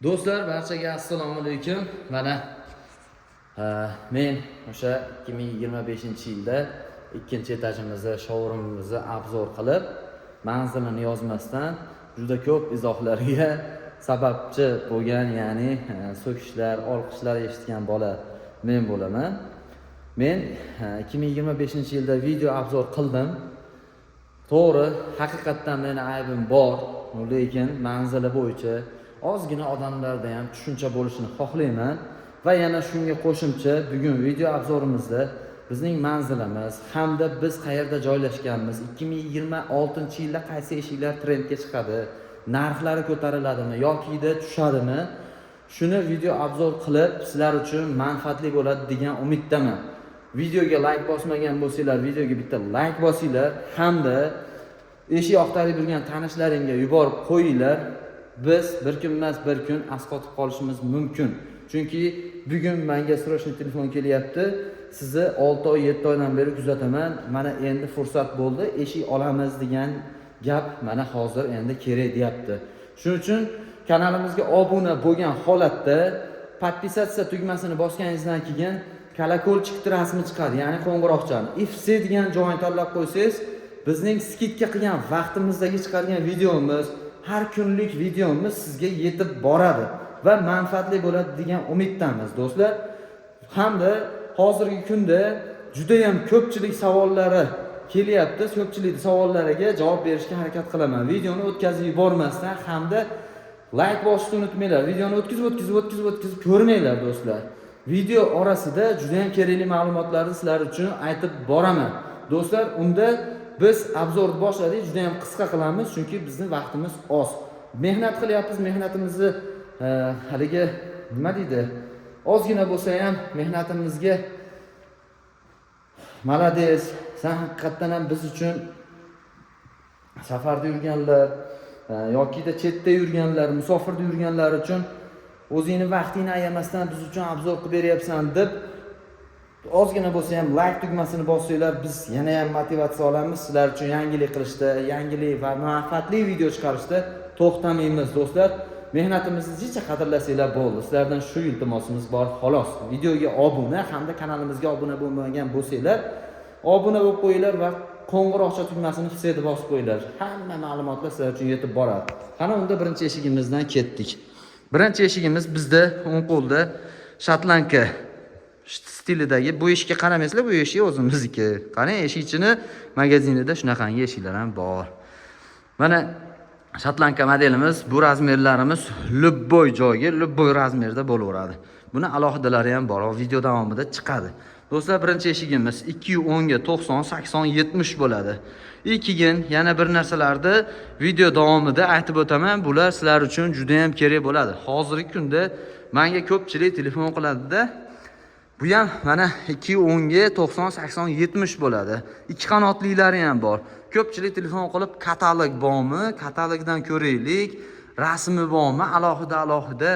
Do'stlar, barchaga assalomu alaykum. Mana men o'sha 2025-yilda ikkinchi etajimizni, showroomimizni обзор qilib, manzilini yozmasdan juda ko'p izohlarga sababchi bo'lgan, ya'ni so'kishlar, olqishlar eshitgan bola men bo'laman. Men 2025-yilda video обзор qildim. To'g'ri, haqiqatdan meni aybim bor, lekin manzili bo'yicha ozgina odamlarda ham tushuncha bo'lishini xohlayman va yana shunga qo'shimcha bugun video обзор imizda bizning manzilimiz hamda biz qayerda joylashganmiz, 2026-yilda qaysi eshiklar trendga chiqadi, narxlari ko'tariladimi yokida tushadimi, shuni video обзор qilib, sizlar uchun manfaatli bo'ladi degan umiddaman. Videoga layk bosmagan bo'lsanglar, videoga bitta layk bosinglar hamda eshik oqtarib yurgan tanishlaringga yuborib qo'yinglar. Biz bir kun emas, bir kun asqotib qolishimiz mumkin, chunki bugun menga срочный telefon kelyapti: "Sizni 6 oy, 7 oydan beri kuzataman, mana endi fursat bo'ldi, eshik olamiz" degan gap mana hozir endi kerak deyapti. Shuning uchun kanalimizga obuna bo'lgan holatda подписаться tugmasini bosganingizdan keyin колокольчик rasmi chiqadi, ya'ni qo'ng'iroqchani, и "все" degan joyini tanlab qo'ysangiz, bizning скидка qilgan vaqtimizdagi chiqargan videomiz, har kunlik videomiz sizga yetib boradi va manfaatli bo'ladi degan umiddamiz, do'stlar. Hamda hozirgi kunda judayam ko'pchilik savollari kelyapti, ko'pchilik savollariga javob berishga harakat qilaman videoni o'tkazib yubormasdan. Hamda layk bosishni unutmanglar, videoni o'tkazib, o'tkazib, o'tkazib, o'tkazib ko'rmanglar, do'stlar. Video orasida judayam kerakli ma'lumotlarni sizlar uchun aytib boraman, do'stlar. Unda biz обзор ni boshladik, judayam qisqa qilamiz, chunki bizni vaqtimiz oz. Mehnat qilyapmiz, mehnatimizni haligi nima deydi, ozgina bo'lsa ham mehnatimizga "Молодец, san haqiqatdan ham biz uchun safarda yurganlar yokida chetda yurganlar, musofirda yurganlar uchun o'zingni vaqtingni ayamasdan biz uchun обзор qilib beryapsan" deb ozgina bo'lsa ham layk tugmasini bossanglar, biz yana ham motivatsiya olamiz. Sizlar uchun yangilik qilishda, yangilik va manfaatli video chiqarishda to'xtamaymiz, do'stlar. Mehnatimizni jicha qadrlasanglar bo'ldi, sizlardan shu iltimosimiz bor, xolos. Videoga obuna hamda kanalimizga obuna bo'lmagan bo'lsanglar, obuna bo'lib qo'yinglar va qo'ng'iroqcha tugmasini "все" deb bosib qo'yinglar, hamma ma'lumotlar sizlar uchun yetib boradi. Qani, unda birinchi eshigimizdan ketdik. Birinchi eshigimiz bizda o'ng qo'lda, шотландка stilidagi. Bu eshikka qaramaysizlar, bu eshik o'zimizniki. Qarang, eshik ichini, magazinida shunaqangi eshiklar ham bor. Mana шотландка modelimiz. Bu razmerlarimiz любой joyga, любой razmerda bo'laveradi. Buni alohidalari ham bor, video davomida chiqadi, do'stlar. Birinchi eshigimiz 210 ga 90, 80, 70 bo'ladi. И keyin yana bir narsalarni video davomida aytib o'taman, bular sizlar uchun juda ham kerak bo'ladi. Hozirgi kunda manga ko'pchilik telefon qiladida. Bu ham mana 210 ga 90, 80, 70 bo'ladi. Ikki qanotlilari ham bor. Ko'pchilik telefon qilib, katalog bormi, katalogdan ko'raylik, rasmi bormi, alohida alohida.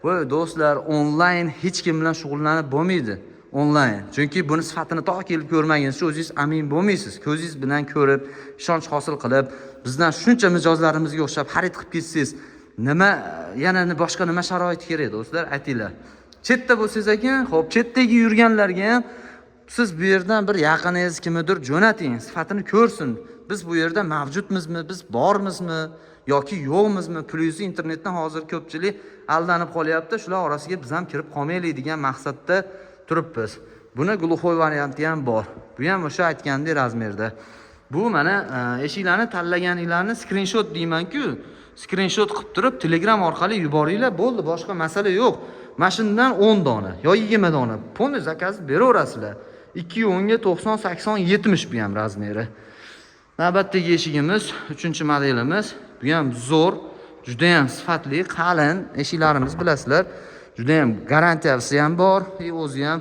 Voy do'stlar, onlayn hech kim bilan shug'ullanib bo'lmaydi onlayn, chunki buni sifatini to kelib ko'rmagunizcha o'zingiz amin bo'lmaysiz. Ko'zingiz bilan ko'rib, ishonch hosil qilib, bizdan shuncha mijozlarimizga o'xshab xarid qilib ketsangiz, nima yana boshqa nima sharoit kerak, do'stlar, aytinglar? Chetda bo'lsangiz ekan, ho'p, chetdagi yurganlarga ham siz bu yerdan bir yaqiningiz kimnidir jo'nating, sifatini ko'rsin. Biz bu yerda mavjudmizmi, biz bormizmi yoki yo'qmizmi? Pulingizni internetdan hozir ko'pchilik aldanib qolyapti, shular orasiga biz ham kirib qolmaylik degan maqsadda turibmiz. Buni глухой varianti ham bor, bu ham o'sha aytgandek razmerda. Bu mana eshiklarni tanlaganinglarni skrinshot deymanku, skrinshot qilib turib, Telegram orqali yuboringlar, bo'ldi, boshqa masala yo'q. Mana shundan 10 dona yo 20 dona полный заказ beraverasizlar. 210 ga 90, 80, 70 bu ham razmeri. Navbatdagi eshigimiz, uchinchi modelimiz. Bu ham zo'r, judayam sifatli, qalin eshiklarimiz, bilasizlar, judayam garantiyasi ham bor и o'zi ham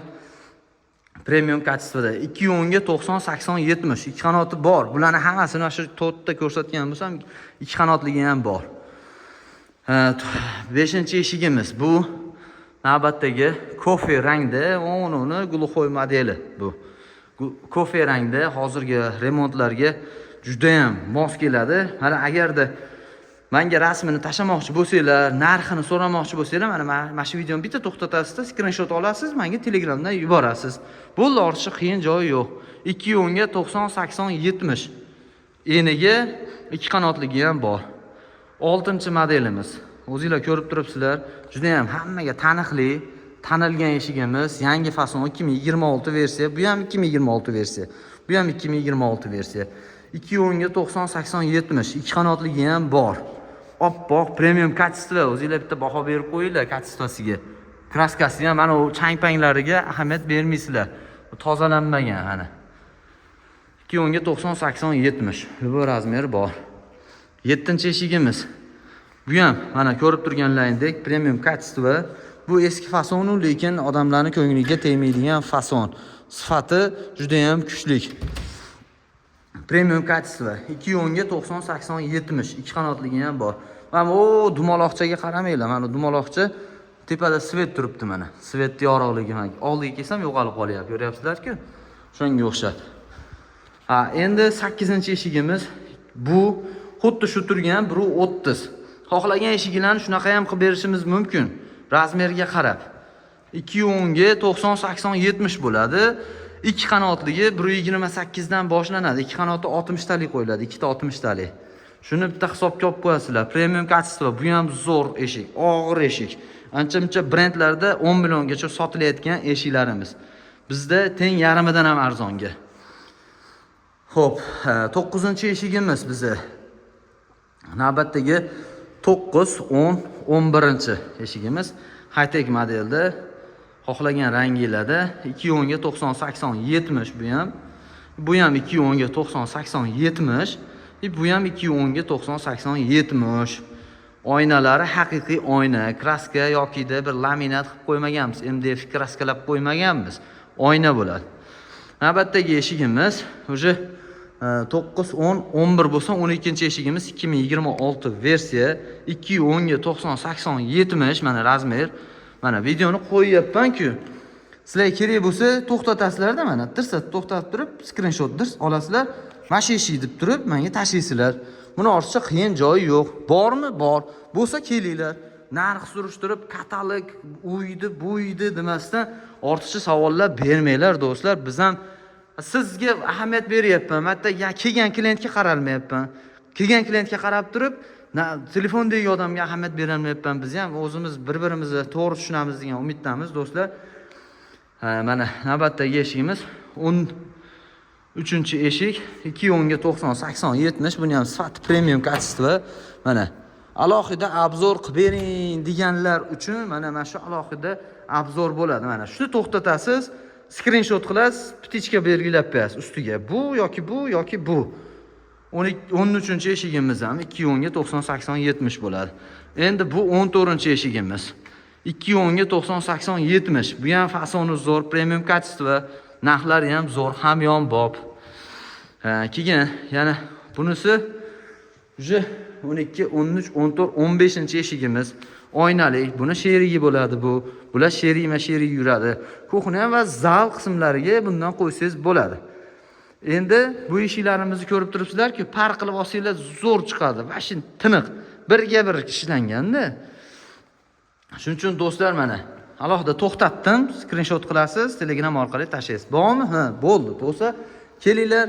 premium качество da. 210 ga 90, 80, 70, ikki qanoti bor. Bularni hammasini mana shu to'rtta ko'rsatgan bo'lsam, ikki qanotligi ham bor. Beshinchi eshigimiz bu navbatdagi kofe rangda, uni глухой modeli bu. Kofe rangda hozirgi remontlarga judayam mos keladi. Mana agarda Menga rasmini tashlamoqchi bo'lsanglar, narxini so'ramoqchi bo'lsanglar, mana mana shu videoni bitta to'xtatasizda, skrinshot olasiz, menga Telegramdan yuborasiz. Bo'ldi, ortiqcha qiyin joyi yo'q. 2 o'nga 90, 80, 70. Eniga 2 qanotligi ham bor. 6-modelimiz. O'zinglar ko'rib turibsizlar, juda ham hammaga taniqli, tanilgan eshigimiz, yangi fason 2026 versiya, bu ham 2026 versiya. Bu ham 2026 versiya. 2 o'nga 90, 80, 70, 2 qanotligi ham bor. Oppoq premium качество, o'zinglar bitta baho berib qo'yinglar качество siga. Краска si ham mana u chang-panglariga ahamiyat bermaysizlar. Bu tozalanmagan ana. 2 o'nga 90, 80, 70. Любой размер bor. 7-eshigimiz. Bu ham mana ko'rib turganlaringdek premium качество. Bu eski fasonu, lekin odamlarning ko'ngliga tegmaydigan fason. Sifati juda ham kuchli. Premium качество 2 o'nga 90, 80, 70, 2 qanotligi ham bor. Mana u dumaloqchaga qaramanglar. Mana dumaloqcha tepada свет turibdi mana. Свет yorug'ligi mana oldiga kelsam yo'qolib qolyapti. Ko'ryapsizlar-ku? Shunga o'xshab. Ha, endi 8-eshigimiz bu xuddi shu turgan 1.30. Xohlagan eshiglarni shunaqa ham qilib berishimiz mumkin. Размер ga qarab. 2 o'nga 90, 80, 70 bo'ladi. 2 qanotligi 1.28 dan boshlanadi. 2 qanoti 60 talik qo'yiladi, ikkita 60 talik. Shuni bitta hisobga olib qo'yasizlar. Premium качество, bu ham zo'r eshik, og'ir eshik. Ancha-muncha brendlarda 10 milliongacha sotilayotgan eshiklarimiz. Bizda teng yarmidan ham arzonga. Xo'p, 9-eshigimiz bizni. Navbatdagi 9, 10, 11 eshigimiz high-tech modelda, xohlagan ranglarda 2 o'nga 90, 80, 70 bu ham. Bu ham 2 o'nga 90, 80, 70. И bu ham 2 o'nga 90, 80, 70. Oynalari haqiqiy oyna, краска yokida bir laminat qilib qo'ymaganmiz, MDF краска lab qo'ymaganmiz. Oyna bo'ladi. Navbatdagi eshigimiz уже 9, 10, 11 bo'lsa, 12-eshigimiz 2026 versiya, 2 o'nga 90, 80, 70 mana размер. Mana videoni qo'yyapman-ku. Sizlarga kerak bo'lsa to'xtatasizlarda, mana dirsa to'xtatib turib, skrinshot dirs olasizlar. Mana shu eshik deb turib menga tashlaysizlar. Buni ortiqcha qiyin joyi yo'q. Bormi? Bor. Bo'lsa kelinglar. Narx surishtirib, katalog uydi, buydi demasdan ortiqcha savollar bermanglar, do'stlar. Biz ham sizga ahamiyat beryapman. Hatto ya kelgan klientga qaralmayapman. Kelgan klientga qarab turib, telefondagi odamga ahamiyat berolmayapman. Biz ham o'zimiz bir-birimizni to'g'ri tushunamiz degan umiddamiz, do'stlar. Ha, mana navbatdagi eshigimiz 13 eshik 2 o'nga 90, 80, 70. Buni ham sifati premium качество. Mana alohida обзор qilib bering deganlar uchun mana shu alohida обзор bo'ladi. Mana shuni to'xtatasiz, skrinshot qilasiz, птичка belgilab qo'yasiz ustiga. Bu yoki bu yoki bu. 13 eshigimiz ham 2 o'nga 90, 80, 70 bo'ladi. Endi bu 14 eshigimiz. 2 o'nga 90, 80, 70. Bu ham fasoni zo'r, premium качество, narxlari ham zo'r, hamyonbop. Ha, keyin yana bunisi уже 12, 13, 14, 15 eshigimiz oynali. Buni sherigi bo'ladi bu. Bular sherikma sherik yuradi. Кухня va zal qismlariga bundan qo'ysangiz bo'ladi. Endi bu eshiklarimizni ko'rib turibsizlar-ku, par qilib olsanglar zo'r chiqadi. Вообще tiniq, birga bir ishlanganda. Shuning uchun, do'stlar, mana alohida to'xtatdim, skrinshot qilasiz, Telegram orqali tashlaysiz. Bormi? Ha, bo'ldi. Bo'lsa, kelinglar,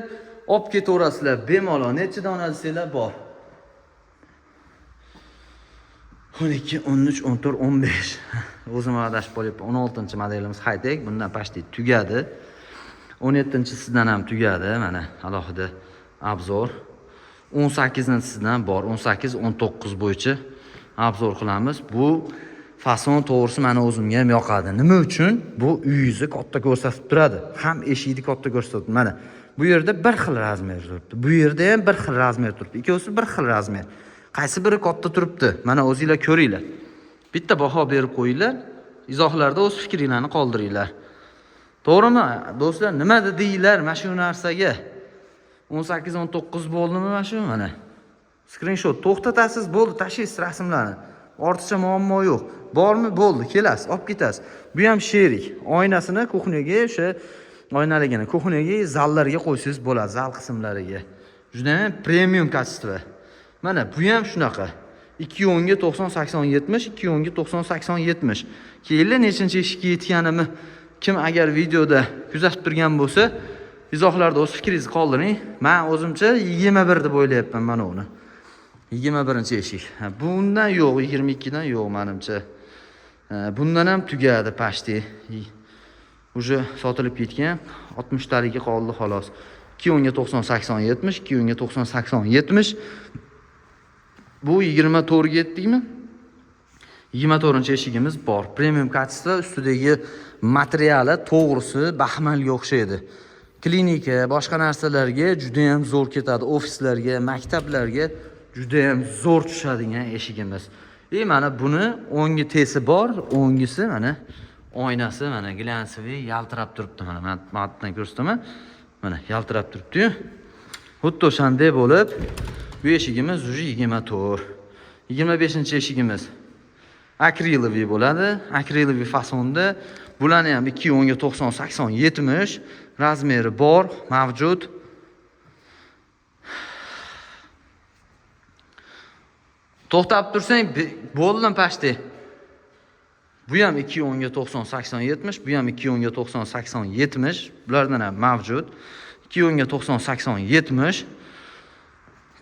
olib ketaverasizlar bemalol. Necha dona desanglar bor. 12, 13, 14, 15. O'zim adashib qolyapman. 16 modelimiz high-tech, bundan почти tugadi. 17-sidan ham tugadi, mana alohida обзор. 18-sidan bor, 18, 19 bo'yicha обзор qilamiz. Bu fason to'g'risi meni o'zimga ham yoqadi. Nima uchun? Bu uyingizni katta ko'rsatib turadi. Ham eshikni katta ko'rsatib. Mana bu yerda bir xil размер turibdi. Bu yerda ham bir xil размер turibdi. Ikkovsi bir xil размер. Qaysi biri katta turibdi? Mana o'zinglar ko'ringlar. Bitta baho berib qo'yinglar. Izohlarda o'z fikringlarni qoldiringlar. To'g'rimi? Do'stlar, nima dedinglar mana shu narsaga? 18, 19 bo'ldimi mana shu? Mana. Skrinshot to'xtatasiz, bo'ldi, tashlaysiz rasmlarni. Ortiqcha muammo yo'q. Bormi? Bo'ldi, kelasiz, olib ketasiz. Bu ham sherik. Oynasini кухня ga, o'sha oynaligini кухня ga, zallarga qo'ysangiz bo'ladi, zal qismlariga. Juda ham premium качество. Mana bu ham shunaqa. 2 o'nga 90 80 70, 2 o'nga 90 80 70. Keyin nechinchi eshikka yetganimni kim agar videoda kuzatib turgan bo'lsa, izohlarda o'z fikringizni qoldiring. Men o'zimcha 21 deb o'ylayapman mana uni. 21-eshik. Bundan yo'q, 22 dan yo'q menimcha. Bundan ham tugadi почти. Уже sotilib ketgan. 60 taligi qoldi xolos. 2 o'nga 90 80 70, 2 o'nga 90 80 70. Bu 24 ga yetdikmi? 24-eshigimiz bor. Premium качество, ustidagi materiali to'g'risi baxmalga o'xshaydi. Klinika, boshqa narsalarga juda ham zo'r ketadi. Ofislarga, maktablarga juda ham zo'r tushadigan eshigimiz. И mana buni o'ngi tesi bor, o'ngisi mana oynasi mana глянцевый yaltirab turibdi mana. Men matdan ko'rsataman. Mana yaltirab turibdi-yu. Xuddi o'shanday bo'lib, bu eshigimiz уже 24. 25-eshigimiz акриловый bo'ladi. Акриловый fasonda. Bularni ham 2 o'nga 90 80 70 razmeri bor, mavjud. To'xtab tursang bo'ldim почти. Bu ham 2 o'nga 90 80 70, bu ham 2 o'nga 90 80 70. Bulardan ham mavjud. 2 o'nga 90 80 70.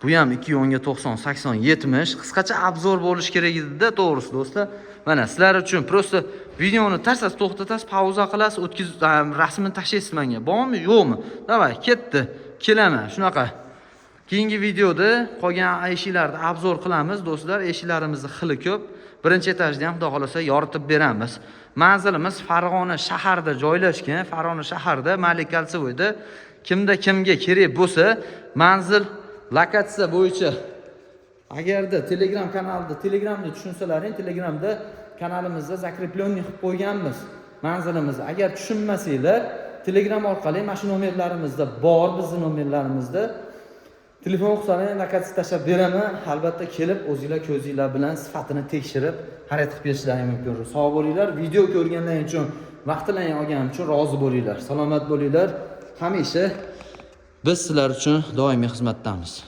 Bu ham 2 o'nga 90 80 70. Qisqacha обзор bo'lishi kerak edi-da, to'g'risi do'stlar. Mana sizlar uchun просто videoni tarsas to'xtatasiz, pauza qilasiz, o'tkiz rasmini tashlaysiz menga. Bormi, yo'qmi? Давай, ketdi. Kelaman, shunaqa. Keyingi videoda qolgan eshiklarni обзор qilamiz, do'stlar. Eshiklarimizni xili ko'p. Birinchi etajda ham xudo xolasa yoritib beramiz. Manzilimiz Farg'ona shaharida joylashgan. Farg'ona shaharida Malik Кольцевойda. Kimda kimga kerak bo'lsa, manzil lokatsiya bo'yicha agarda Telegram kanalida, Telegramda tushunsalaring, Telegramda kanalimizda закрепленный qilib qo'yganmiz manzilimizni. Agar tushunmasanglar, Telegram orqali mana shu nomerlarimizda bor, bizni nomerlarimizda telefon qilsalaring, lokatsiya tashlab beraman. Albatta kelib o'zinglar ko'zinglar bilan sifatini tekshirib, xarid qilib berishlaring mumkin. Sog' bo'linglar. Video ko'rganlaring uchun, vaqtlaring olganim uchun rozi bo'linglar. Salomat bo'linglar. Hamisha biz sizlar uchun doimiy xizmatdamiz.